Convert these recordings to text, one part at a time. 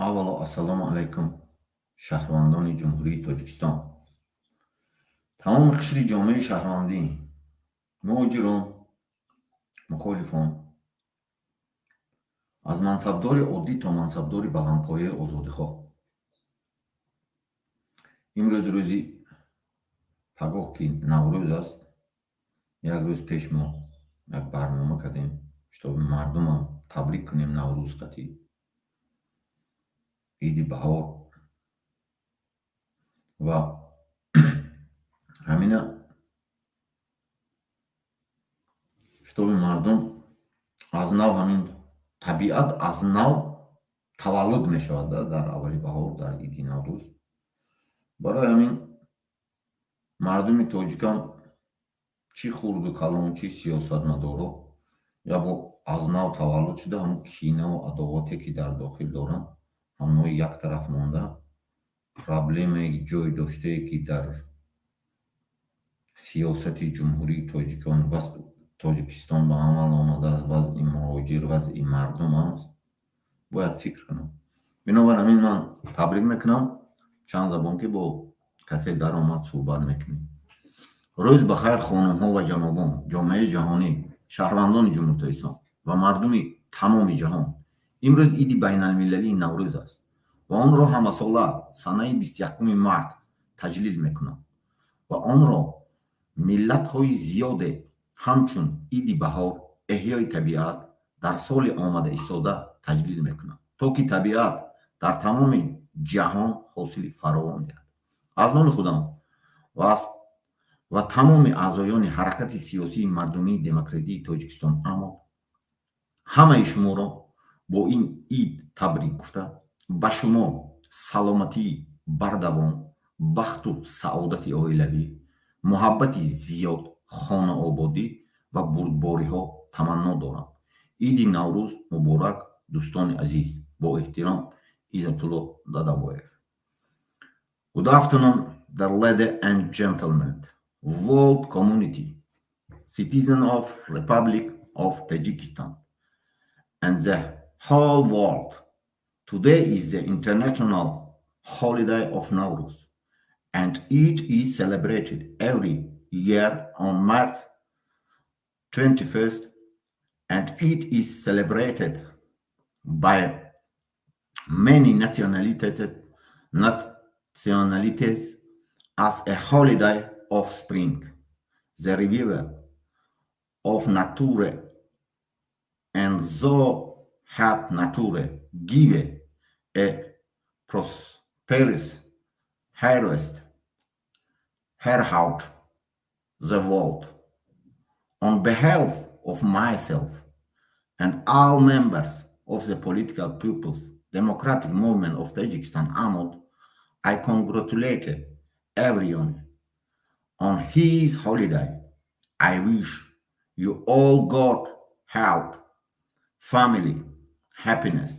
Аввало, ассалому алайкум, шаҳрвандони Ҷумҳурии Тоҷикистон, тамоми қишри ҷомеаи шаҳрвандӣ, муҳоҷирон, мухолифон, аз мансабдори оддӣ то мансабдори баландпояи озодихоҳ. Имрӯз рӯзи пагоҳ, ки Наврӯз аст, як рӯз пеш мо як барнома кардем, чтобы мардумам табрик кунем Наврӯз қатӣ, иди баҳор. Ва ҳамина, чтобы мардум аз нав, ҳамин табиат аз нав таваллуд мешавад дар аввали баҳор, дар иди Наврӯз. Барои ҳамин мардуми тоҷикам, чӣ хурду калон, чӣ сиёсатмадоро, ябо аз нав таваллуд шуда, ҳамун кинаву адовате, ки дар дохил доранд, ҳамои як тараф монда, проблемаи ҷой доштае, ки дар сиёсати Ҷумҳурии Тоҷикон Тоҷикистон ба амал омадааст, вазъи муҳоҷир, вазъи мардум аст, бояд фикр кунам. Бинобар ҳамин ман табрик мекунам, чанд забон ки бо касе даромад, суҳбат мекунем. Рӯз ба хайр, хонумҳо ва ҷанобон, ҷомеаи ҷаҳонӣ, шаҳрвандони Ҷумҳурии Тоҷикистон ва мардуми тамоми ҷаҳон. Имрӯз иди байналмилалии Наврӯз аст ва онро ҳамасола санаи 21-уми март таҷлил мекунанд ва онро миллатҳои зиёде ҳамчун иди баҳор, эҳёи табиат дар соли омада истода таҷлил мекунанд, то ки табиат дар тамоми ҷаҳон ҳосили фаровон диҳад. Аз номи худам ва тамоми аъзоёни Ҳаракати сиёсии мардумии демократии Тоҷикистон «Амод» ҳамаи шуморо бо ин ид табрик гуфта, ба шумо саломатии бардавом, бахту саодати оилавӣ, муҳаббати зиёд, хонаободӣ ва бурдбориҳо таманно дорам. Иди Наврӯз муборак, дӯстони азиз! Бо эҳтиром, Иззатулло Дадабоев. Good afternoon, dear lady and gentlemen, world community, citizen of Republic of Tajikistan and the whole world. Today is the international holiday of Nowruz, and it is celebrated every year on March 21st, and it is celebrated by many nationalities as a holiday of spring, the revival of nature, and so had nature give a prosperous harvest throughout the world. On behalf of myself and all members of the political People's Democratic Movement of Tajikistan, AMOD, I congratulate everyone on his holiday. I wish you all good health, family, happiness,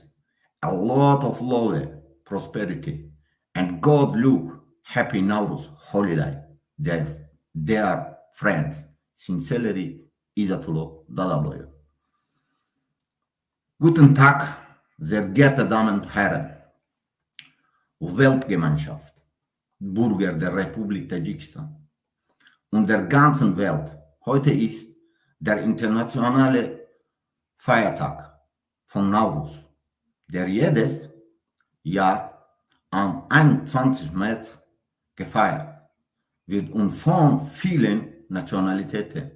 a lot of love, prosperity, and good luck. Happy Nowruz holiday, dear friends. Sincerely, Izzatullo Dadaboyev. Guten Tag, sehr geehrte Damen und Herren, Weltgemeinschaft, Bürger der Republik Tadschikistan und der ganzen Welt. Heute ist der internationale Feiertag von Nowruz, der jedes Jahr am 21. März gefeiert wird und von vielen Nationalitäten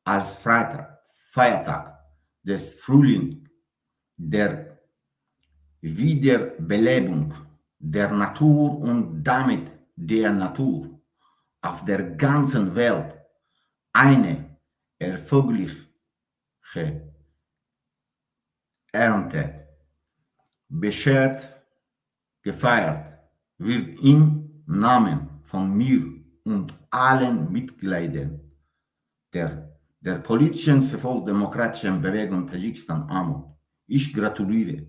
als Feiertag des Frühlings, der Wiederbelebung der Natur und damit der Natur auf der ganzen Welt eine erfolgreiche Ernte beschert, gefeiert wird. Im Namen von mir und allen Mitgliedern der politischen Volksdemokratischen Bewegung Tadschikistan AMOD, ich gratuliere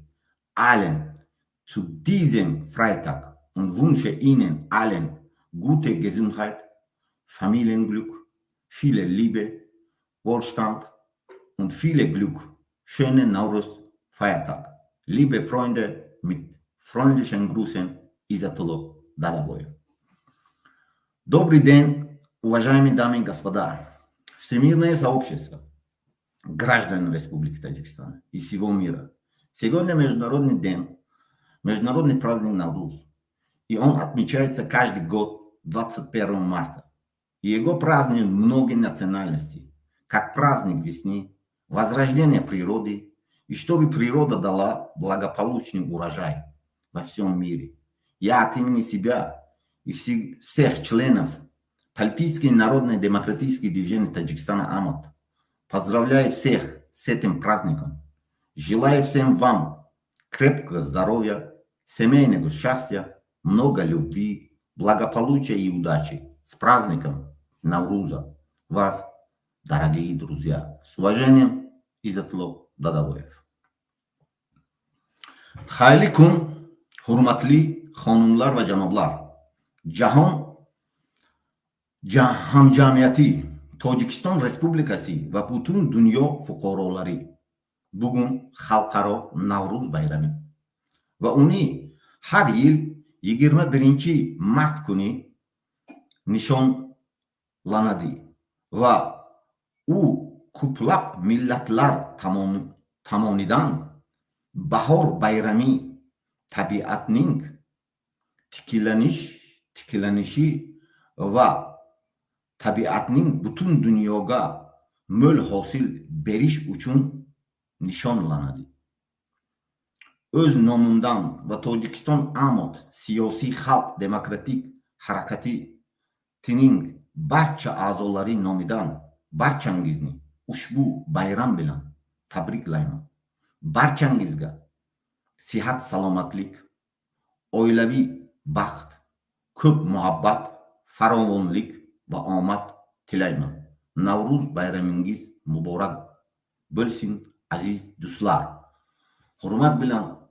allen zu diesem Freitag und wünsche Ihnen allen gute Gesundheit, Familienglück, viele Liebe, Wohlstand und viele Glück. Schönen Nowruz Feiertag. Liebe Freunde, mit Freundlichen Grüßen, Изатулло Далабоев. Добрый день, уважаемые дамы и господа. Всемирное сообщество, граждане Республики Таджикистан и всего мира. Сегодня Международный день, международный праздник Навруз. И он отмечается каждый год 21 марта. И его празднуют многие национальности, как праздник весны, возрождение природы, и чтобы природа дала благополучный урожай во всем мире. Я от имени себя и всех членов Политической народной демократической движения Таджикистана АМОТ поздравляю всех с этим праздником. Желаю всем вам крепкого здоровья, семейного счастья, много любви, благополучия и удачи. С праздником Навруза вас, дорогие друзья. С уважением, Изатло Дадабоев. Xayrli kun, hurmatli xonimlar va janoblar. Jahon hamjamiyati, Tojikiston Respublikasi va butun dunyo fuqarolari, bugun xalqaro Navro'z bayrami va uni har yil 21-mart kuni nishonlanadi va u ko'plab millatlar tomonidan bahor bayrami, tabiatning tiklanishi va tabiatning butun dunyoga mo'l hosil berish uchun nishonlanadi. O'z nomimdan va Tojikiston AMOT siyosiy xalq demokratik harakatining barcha a'zolari nomidan barchangizni ushbu bayram bilan tabriklayman. Barchangizga sihat, salomatlik, oilaviy baxt, ko'p muhabbat, farovonlik va omad tilayman. Navro'z bayramingiz muborak bo'lsin, aziz do'stlar. Hurmat bilan.